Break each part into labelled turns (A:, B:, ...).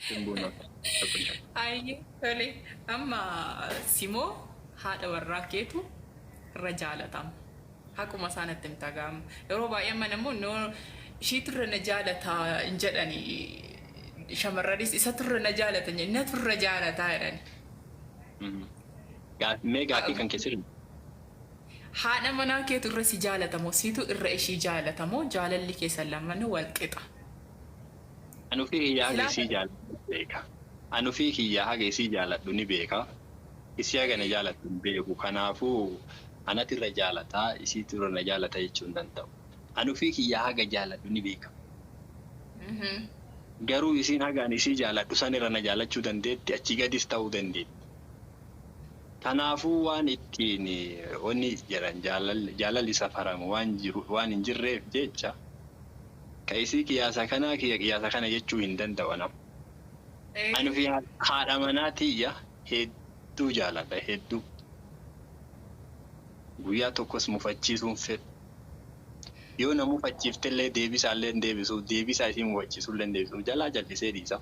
A: Hin buunu.
B: Ayyee tole, amma simoo haadha warraa keetu irra jaalatama. Haquma isaa natti himta gaama. Yeroo baay'ee amma namoonni ishiitu irra na jaalata hin jedhani. Shamarranis isatu irra na jaalata hin jedhani. Natu irra jaalataa jedhani.
A: Mee gaaffii kan keessi.
B: Haadha manaa keetu irra si jaalata moo siitu irra ishii jaalata moo jaalalli keessan lamanuu wal qixa?
A: Ani ofii kiyyaa haga
B: Silaa
A: isii jaaladhu ni beeka. Ani ofii kiyyaa haga isii jaaladhu ni beeka. Isii haga na jaalattu hin beeku. Kanaafuu anatu irra jaalataa, isiitu irra na jaalata jechuu hin danda'u. Ani ofii kiyyaa haga jaaladhu ni beeka. Garuu isiin haga ani isii jaaladhu san irra na jaalachuu dandeetti, achii gadis ta'uu dandeetti. Kanaafuu waan ittiin wanni jedhan jaalalli safaramu waan jiru waan hin jirreef jecha ka isii qiyaasa kanaa kiyya qiyaasa kana jechuu hin danda'u anam. Ani fi haadha manaa tiyya hedduu jaaladha, hedduu. Guyyaa tokkos mufachiisuu hin fedhu. Yoo na mufachiiftellee deebisaallee hin deebisuuf, deebisaa isii mufachiisullee hin deebisuuf, jalaa jal'isee dhiisa.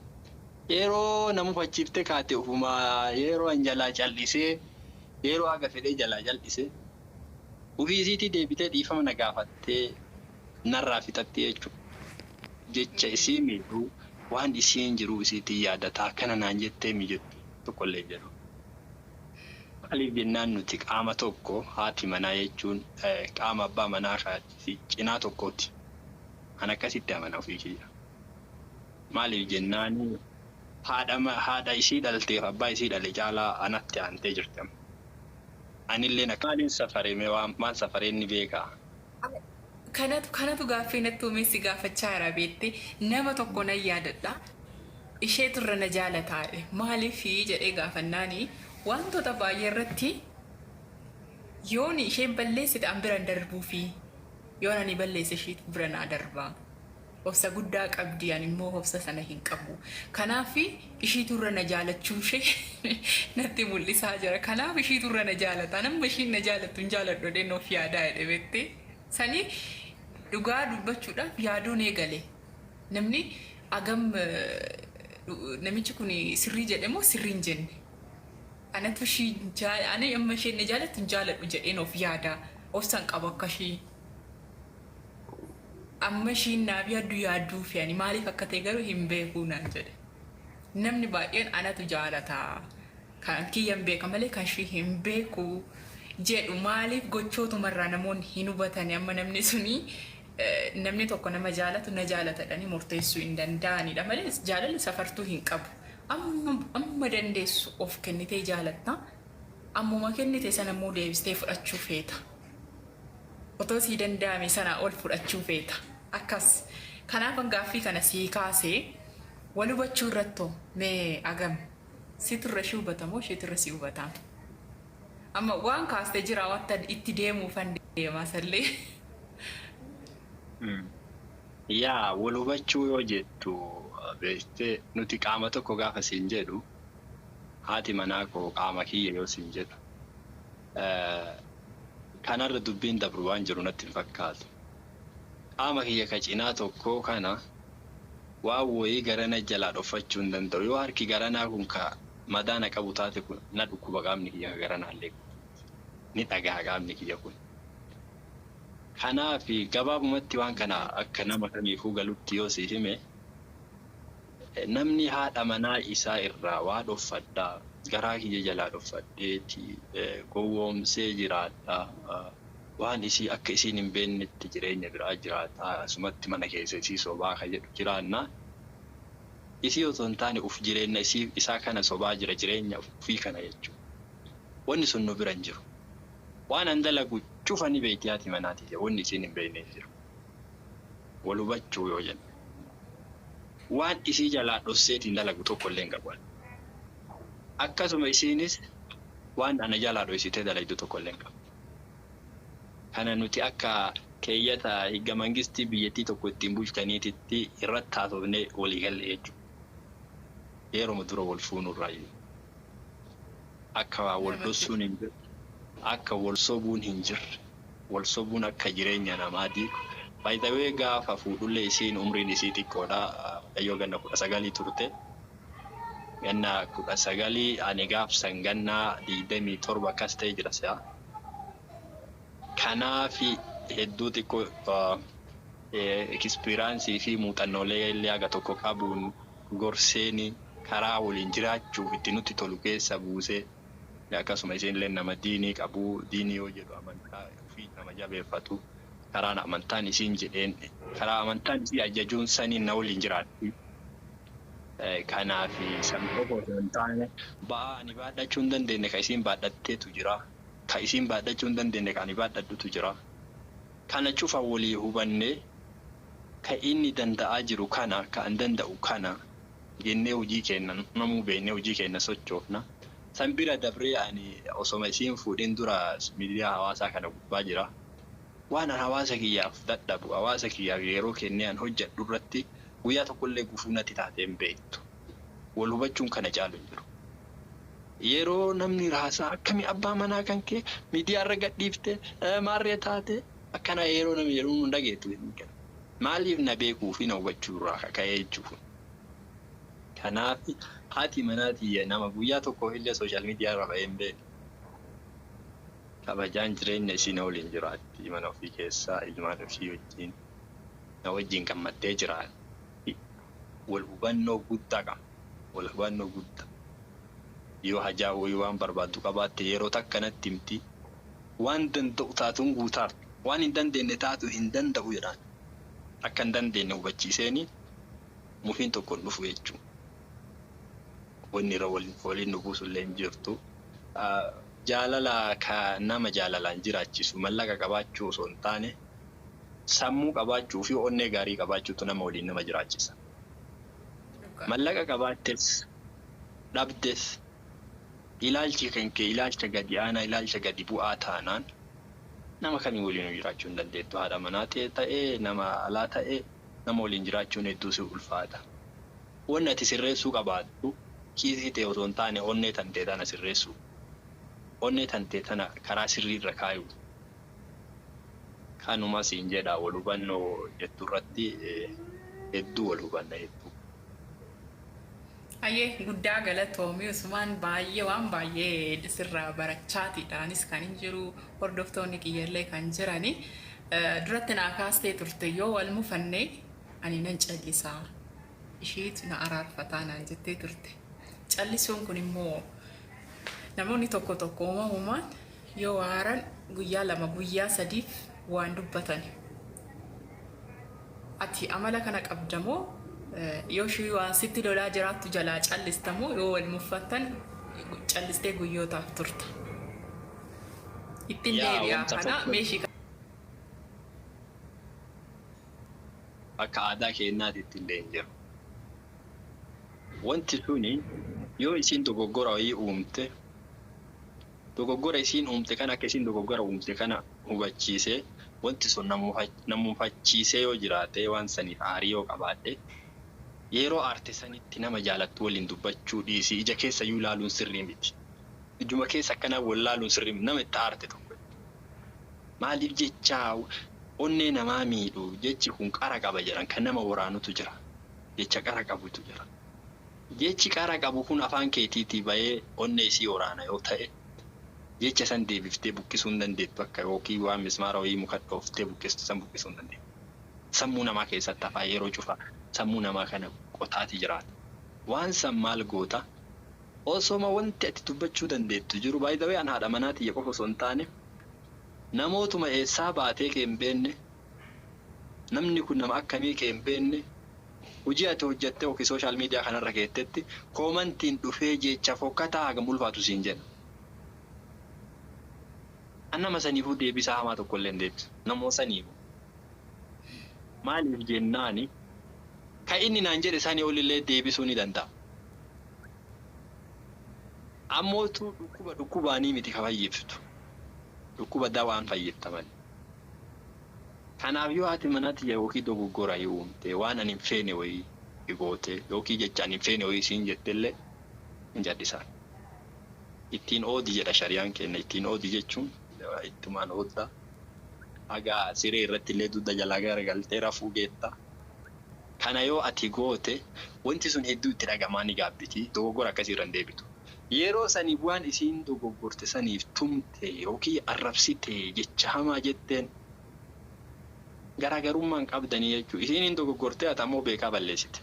A: Yeroo na mufachiifte kaate ufumaa yeroo an jalaa cal'isee, yeroo haga fedhee jalaa jal'ise, ufii isiitii deebitee dhiifama na gaafattee narraa fixatti jechuudha. Jecha isii miidhu, waan isiin jiruu isiitiin yaadataa akkana naan jettee mi jettu tokkollee hin jedhu. Maaliif jennaan nuti qaama tokko, haati manaa jechuun qaama abbaa manaa cinaa tokkooti. An akkasitti amana ofii kiyya. Maaliif jennaan haadha haadha isii dhalteef abbaa isii dhale caalaa anatti aantee jirti amma. Anilleen akka maaliin safaree mee waan maal safareen ni beekaa?
B: Kanatu gaaffii natti uumee si gaafachaa jira beekte. Nama tokko nan yaadadha. Isheetu irra na jaalataa jedhe. Maaliif jedhee gaafannaani wantoota baay'ee irratti yoon isheen balleessite an bira hin darbuufi, yoon ani balleesse isheetu bira naa darba. Obsa guddaa qabdi, ani immoo obsa sana hin qabu. Kanaaf ishiitu irra na jaalachuu ishee natti mul'isaa jira. Kanaaf ishiitu irra na jaalata. Nama ishiin na jaalattu hin jaaladhu jedheen of yaadaa jedhe beekte. Sanii dhugaa dubbachuudhaaf yaaduun eegale. Namni agam namichi kun sirrii jedhe moo sirrii hin jenne? Anatu ishii ani amma isheen na jaalattu hin jaaladhu jedheen of yaada. Obsa hin qabu akka ishii. Amma ishiin naaf yaaddu yaadduufi ani maaliif akka ta'e garuu hin beekuu naan jedhe. Namni baay'een anatu jaalata. Kan kiyyan beeka malee kan ishii hin beeku jedhu. Maaliif gochootumarraa namoonni hin hubatani? Amma namni suni namni tokko nama jaalatu na jaalata jedhanii murteessuu hin danda'anidha malee jaalalli safartuu hin qabu. Amma amma dandeessu of kennitee jaalatta. Ammuma kennite sana immoo deebistee fudhachuu feeta. Otoo sii danda'ame sanaa ol fudhachuu feeta. Akkas. Kanaafan gaaffii kana sii kaase. Wal hubachuu irrattoo mee agam? Situ irra ishii hubata moo isheetu irra si hubata? Amma waan kaaste jira, wanta itti deemuufan deemaa sallee.
A: Yaa, wal hubachuu yoo jettu, beektee, nuti qaama tokko gaafa siin jedhu, haati manaa koo qaama kiyya yoo siin jedhu, kanarra dubbiin dabru waan jiru natti hin fakkaatu. Qaama kiyya ka cinaa tokkoo kana waan wayii garana jalaa dhoffachuu hin danda'u. Yoo harki garanaa kun ka madaa na qabu taate, kun na dhukkuba, qaamni kiyya ka garanaallee ni dhagaha qaamni kiyya kun. Kanaaf gabaabumatti waan kana akka nama kamiifuu galutti yoo si hime, namni haadha manaa isaa irraa waa dhoffadhaa, garaa kiyya jalaa dhoffadheeti gowwoomsee jiraadha, waan isii akka isiin hin beeknetti jireenya biraa jiraataa, asumatti mana keessa isii sobaa ka jedhu jiraannaa, isii otoo hin taane uf jireenya isii isaa kana sobaa jira, jireenya ufii kana jechuudha. Wanni sun nu bira hin jiru. Waan an dalagu cufa ni beekti haati manaa tiyya, wanni isiin hin beekne hin jiru. Wal hubachuu yoo jenne, waan isii jalaa dhosseetiin dalagu tokko illee hin qabu. Akkasuma isiinis waan ana jalaa dhoysitee dalaydu tokko illee hin qabdu. Kana nuti akka keeyyata higga mangistii biyyattii tokko ittiin bulchaniititti irratti haasofnee walii galle jechuudha. Yeruma dura wal fuunurraayyuu. Akka wal dhossuun hin jirre, akka wal sobuun hin jirre, wal sobuun akka jireenya namaa diigu. By the way, gaafa fuudhullee isiin umriin isii xiqqoodha. Mucayyoo ganna 19 turte. Ganna 19, ani gaafsan ganna 27 akkas ta'e jira si'a. Kanaaf hedduu xiqqoo experience fi muuxannoolee illee haga tokko qabuun gorseeni karaa waliin jiraachuuf itti nutti tolu keessa buusee, akkasuma isheen illee nama diinii qabu. Diinii yoo jedhu amantaa ofii nama jabeeffatu, karaan amantaan isiin jedheen, karaa amantaan isii ajajuun saniin na waliin jiraatti. Kanaaf san qofa osoo hin taane, ba'aa ani baadhachuu hin dandeenye ka isiin baadhatteetu jira. Ka isiin baadhachuu hin dandeenye ka ani baadhadhutu jira. Kana cufa walii hubannee, ka inni danda'aa jiru kana, ka an danda'u kana jennee, hojii keenya namuu beeknee hojii keenya sochoofna. San bira dabree ani osoma isiin fuudhin dura miidiyaa hawaasaa kana gubbaa jira. Waan an hawaasa kiyyaaf dadhabu, hawaasa kiyyaaf yeroo kennee an hojjedhu irratti guyyaa tokkollee gufuu natti taatee hin beektu. Wal hubachuun kana caalu hin jiru. Yeroo namni raasaa akkamii abbaa manaa kan kee miidiyaa irra gadhiifte maarree taate akkana yeroo namni jedhu hin dhageettu. Maaliif? Na beekuu fi na hubachuu irraa kaka'ee jechuudha. Kanaaf haati manaa tiyya nama guyyaa tokkoof illee social media irra ba'ee hin beekne. Kabajaan jireenya ishii na waliin jiraatti, mana ofii keessaa ilmaan ofii wajjin na wajjin gammaddee jiraatti. Wal hubannoo guddaa qabna. Wal hubannoo guddaa. Yoo hajaa wayii waan barbaaddu qabaatte yeroo takka natti himti. Waan danda'u taatuun guutaaf. Waan hin dandeenye taatu hin danda'u jedhaan. Akka hin dandeenye hubachiiseeni mufiin tokko hin dhufu jechuudha. Wanni irra waliin nu buusu illee hin jirtu. Jaalala ka nama jaalalaan jiraachisu mallaqa qabaachuu osoo hin taane, sammuu qabaachuu fi onnee gaarii qabaachuutu nama waliin nama jiraachisa. Mallaqa qabaattes dhabdes, ilaalchi kan kee ilaalcha gadi aanaa, ilaalcha gadi bu'aa taanaan, nama kamii waliin jiraachuu hin dandeettu. Haadha manaa ta'ee, nama alaa ta'ee, nama waliin jiraachuun hedduu si ulfaata. Wanni ati sirreessuu qabaattu kiisii ta'e osoo hin taane onnee tantee tana sirreessuu. Onnee tantee tana karaa sirrii irra kaayuu. Kanuma siin jedha, wal hubannoo jettu irratti hedduu wal hubanna, hedduu.
B: Ayyee, guddaa galatoomii Usmaan, baay'ee waan baay'ee sirraa barachaatiidhaanis kan hin jiru, hordoftoonni kiyyallee kan jirani. Duratti naa kaastee turte, yoo wal mufannee ani nan callisaa, ishiitu na araarfataa naan jettee turte. Callisuun kun immoo namoonni tokko tokko uumamumaan yoo aaran guyyaa 2, guyyaa 3f waan dubbatan. Ati amala kana qabdamoo, yoo ishii waan sitti lolaa jiraattu jalaa callistamoo, yoo wal muffattan callistee guyyootaaf turta? Ittiin
A: Yaa
B: deebi'a
A: wanta
B: kana
A: tokko
B: meeshii.
A: Akka aadaa keenyaatitti illee hin jiru. Wanti suni yoo isiin dogoggora wayii uumte, dogoggora isiin uumte kana, akka isiin dogoggora uumte kana hubachiisee, wanti sun na mufachiisee yoo jiraate, waan saniif aarii yoo qabaadhe, yeroo aarte sanitti nama jaalattu waliin dubbachuu dhiisii ija keessa iyyuu ilaaluun sirrii miti. Ijuma keessa akkanaa wal laaluun sirrii miti nama itti aarte tokko. Maaliif jecha onnee namaa miidhu, jechi kun qara qaba jedhan, kan nama waraanutu jira. Jecha qara qabutu jira. Jechi qara qabu kun afaan keetiitii bahee onnee isii waraana yoo ta'e, jecha san deebiftee buqqisuu hin dandeettu, akka yookiin waan mismaara wayii muka dhooftee buqqistu san buqqisuu hin dandeettu. Sammuu namaa keessatti hafaa, yeroo cufa sammuu namaa kana qotaati jiraata. Waan san maal goota? Osoma wanti ati dubbachuu dandeettu jiru, baay'ee an haadha manaa tiyya qofa osoo hin taane, namootuma eessaa baatee kee hin beekne, namni kun nama akkamii kee hin beekne, hojii ati hojjattee yookiin social media kanarra keettetti commentiin dhufee jecha fokkataa hagam ulfaatu siin jedha. An nama saniifuu deebisaa hamaa tokko illee hin deebisu. Namoo saniifuu. Maaliif jennaani, kan inni naan jedhe sanii olillee deebisuu ni danda'a. Ammootu dhukkuba dhukkubaanii miti ka fayyiftu. Dhukkuba dawaan fayyifta malee. Kanaaf yoo haati manaa tiyya yookiin dogoggora yoo uumte, waan ani hin feene wayii goote yookiin jecha ani hin feene wayii siin jettellee, hin callisaan. Ittiin oodi jedha shariyaan keenya. Ittiin oodi jechuun ittumaan oodda. Haga siree irratti illee dugda jalaa garagaltee rafuu geetta. Kana yoo ati goote wanti sun hedduu itti dhagamaa ni gaabbiti. Dogoggora akkasii irra hin deebitu. Yeroo sanii waan isiin dogoggorte saniif tumte yookiin arrabsite jecha hamaa jetteen garaagarummaan qabdanii jechuudha. Isiin hin dogoggortee ati ammoo beekaa balleessite.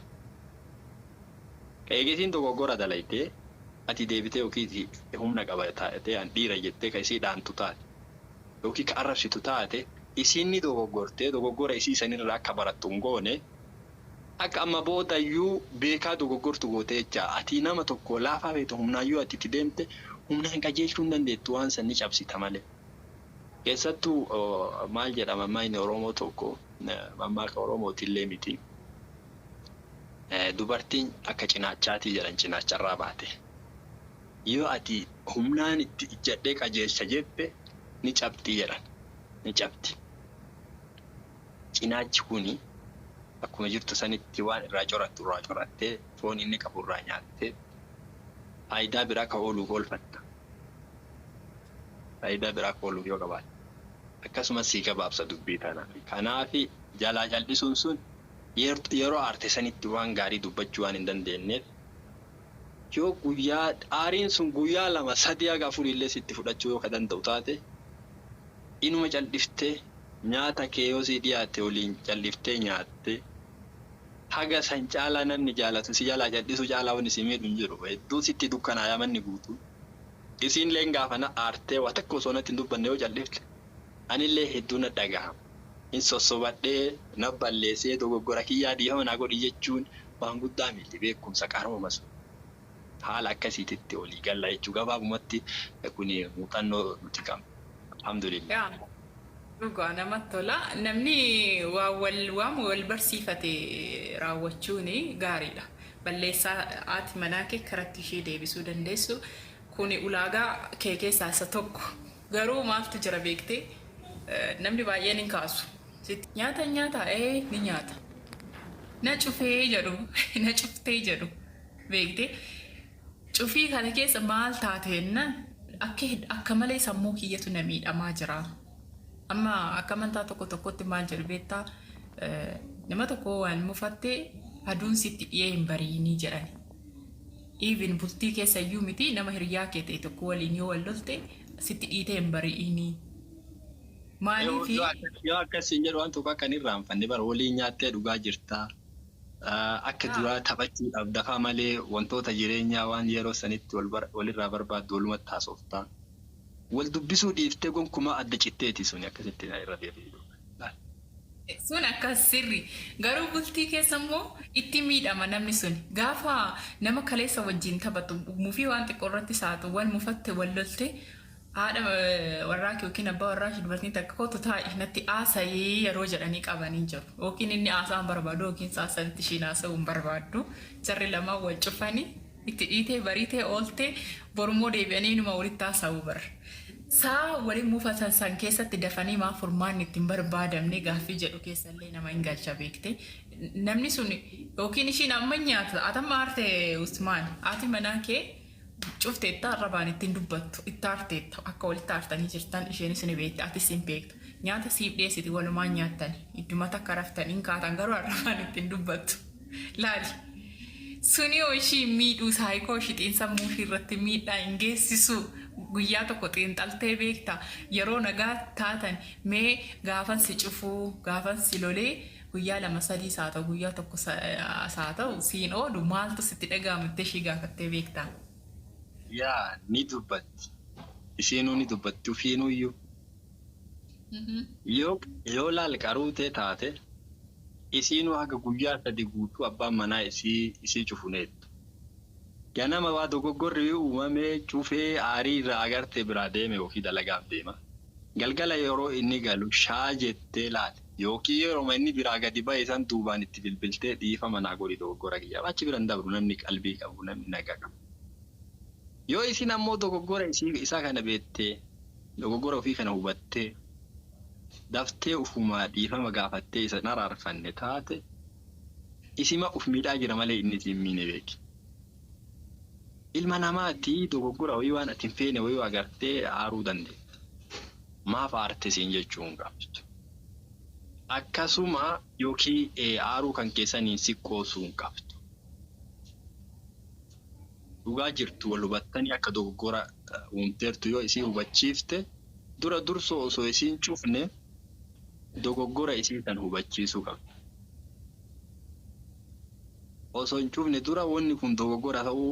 A: Eega isiin dogoggora dalaytee ati deebitee yookiin humna qaba taatee an dhiira jettee ka isii dhaantu taate yookiin ka arrabsitu taate isiin ni dogoggortee dogoggora isii sanirraa akka barattu hin goone akka amma boodayyuu beekaa dogoggortu goote jecha ati nama tokko laafaa feete humnaayyuu ati itti deemte humnaan qajeelchuu hin dandeettu waan san ni cabsita malee. Keessattuu maal jedhama maayini Oromoo tokko mammaaka Oromootillee miti. Dubartiin akka cinaachaatii jedhan cinaacharraa baate. Yoo ati humnaan itti ijjadhee qajeelcha jette ni cabxii jedhan. Ni cabti. Cinaachi kuni akkuma jirtu sanitti waan irraa corattu irraa corattee foon inni qabu irraa nyaattee faayidaa biraa ka ooluuf oolfatta. Faayidaa biraa ka ooluuf yoo qabaatte. Akkasumas sii gabaabsa dubbii tana. Kanaafi jalaa cal'isuun sun yeroo aarte sanitti waan gaarii dubbachuu waan hin dandeenyeef yoo guyyaa aariin sun guyyaa 2 3 haga 4 illee sitti fudhachuu yoo ka danda'u taate inuma cal'iftee nyaata kee yoo sii dhiyaate waliin cal'iftee nyaatte haga san caalaa namni jaalatu si jalaa cal'isu caalaa wanni si miidhu hin jiru. Hedduu sitti dukkanaayaa manni guutuu. Isiin leen gaafa na aartee waa takka osoo natti hin dubbanne yoo cal'ifte anillee hedduu na dhagahama. Hin sossobadhee na balleessee dogoggora kiyyaa dhiifama naa godhi jechuun waan guddaa miti beekumsa qarooma sun. Haala akkasiititti olii galla jechuu gabaabumatti kun muuxannoo nuti qabna. Alhamdulillah.
B: Dhugaa namatti tola. Namni waa wal waamu wal barsiifate raawwachuun gaariidha. Balleessaa haati manaa kee karatti ishee deebisuu dandeessu kuni ulaagaa kee keessaa isa tokko. Garuu maaltu jira beektee namni baay'een hin kaasu. Nyaata nyaata ni nyaata. Na cufee jedhu na cuftee jedhu beektee cufii kana keessa maal taateenna akka malee sammuu kiyyatu na miidhamaa jira. Amma akka amantaa tokko tokkotti maal jedhu beektaa nama tokko waan mufattee aduun sitti dhiyee hin bariinii jedhani. Even bultii keessa iyyuu miti nama hiriyaa kee ta'e tokko waliin yoo wal lolte sitti dhiitee hin bari'inii. Maaliif?
A: Yoo akkasiin jedhu waan tokko akka hin irraanfanne bara waliin nyaattee dhugaa jirtaa. Akka duraa taphachuudhaaf dafaa malee wantoota jireenyaa waan yeroo sanitti walirraa barbaaddu walumatti haasoftaa. Wal dubbisuu dhiiftee gonkumaa adda citteeti suni akkasitti irra deebi'u.
B: Sun akkas sirri. Garuu bultii keessa immoo itti miidhama namni sun. Gaafa nama kaleessa wajjin taphatu mufii waan xiqqoo irratti saatu wal mufatte wal lolte haadha warraa kee yookiin abbaa warraa ishee dubartiin takka kootu taa'i natti haasa'ii yeroo jedhanii qabanii jiru. Yookiin inni haasaa hin barbaadu yookiin saasanitti ishiin haasa'uu hin barbaaddu. Jarri lamaan wal cufanii itti dhiitee bariitee ooltee borummoo deebi'anii inuma walitti haasa'uu bara. Saa waliin mufatan san keessatti dafanii maaf furmaanni ittiin barbaadamne gaaffii jedhu keessallee nama hin galcha beekte. Namni sun yookiin ishiin amma nyaata atamma aarte Usmaan haati manaa kee cufteetta arrabaan ittiin dubbattu itti aarteetta akka walitti aartanii jirtan isheenis ni beekti atis hin beektu. Nyaata siif dhiyeessiti walumaan nyaattani idduma takka raftanii hin kaatan garuu arrabaan ittiin dubbattu. Laali. Suni yoo ishii miidhuu saayikoo ishii xiinsammuu ishii irratti miidhaa hin geessisu guyyaa tokko xiinxaltee beekta yeroo nagaa taatan mee gaafan si cufuu gaafan si lolee guyyaa 2 3 haa ta'u guyyaa tokko haa ta'u siin oolu maaltu sitti dhaga'ama ishii gaafattee beektaa?
A: Yaa ni dubbatti. Isheenuu ni dubbatti ofiinuyyuu. Yoo laal qaruutee taate isiinuu haga guyyaa 3 guutuu abbaan manaa isii cufuneettu. Ganama waa dogoggorri uumamee cufee aarii irraa agartee biraa deeme yookiin dalagaaf deema. Galgala yeroo inni galu shaa jettee laate yookiin yeroo inni biraa gadi ba'e san duubaan itti bilbiltee dhiifa manaa godhi dogoggora kiyya. Achi bira hin dabru namni qalbii qabu namni nagaa qabu. Yoo isin ammoo dogoggora isaa kana beektee dogoggora ofii kana hubattee daftee ufumaa dhiifama gaafattee isa araarfanne taate isima uf miidhaa jira malee inni siin miine beeki. Ilma namaati dogoggora wayii waan ati hin feene wayii agartee aaruu dandeetta. Maaf aarte siin jechuu hin qabdu. Akkasuma yookiin aaruu kan keessaniin si qoosuu hin qabdu. Dhugaa jirtu wal hubattanii akka dogoggora uumteertu yoo isii hubachiifte, dura dursoo osoo isiin cufne dogoggora isii san hubachiisuu qabdi. Osoo hin cufne dura wanni kun dogoggora ta'uu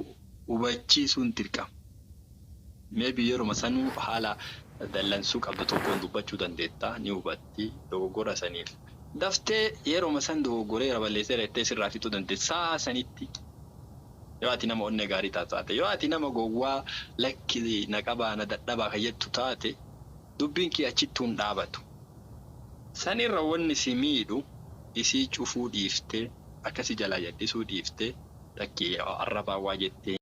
A: hubachiisuun dirqama. Maybe yeruma sanuu haala dallansuu qabdu tokkoon dubbachuu dandeetta, ni hubatti dogoggora saniif. Daftee yeruma san dogoggoreera, balleesseera jettee sirraa fixuu dandeessa sa'a sanitti. Yoo ati nama onnee gaarii taate, yoo ati nama gowwaa lakki na qabaa na dadhabaa kan jettu taate, dubbiin kee achittuu hin dhaabatu. Sanirra wanni si miidhu isii cufuu dhiiftee, akkasi jalaa jal'isuu dhiiftee, takkii arrabaa waa jettee.